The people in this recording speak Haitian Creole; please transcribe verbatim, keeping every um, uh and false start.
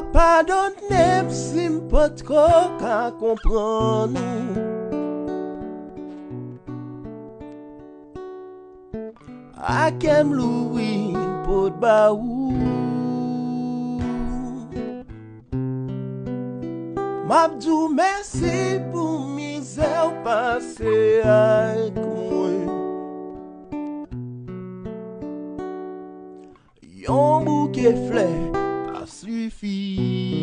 Padone m si m potko ka konprann ou. A kè m louvri m pot ba ou. M ap di w mèsi pou mizè w pase ak mwen. Yon bouke flè pa sifi.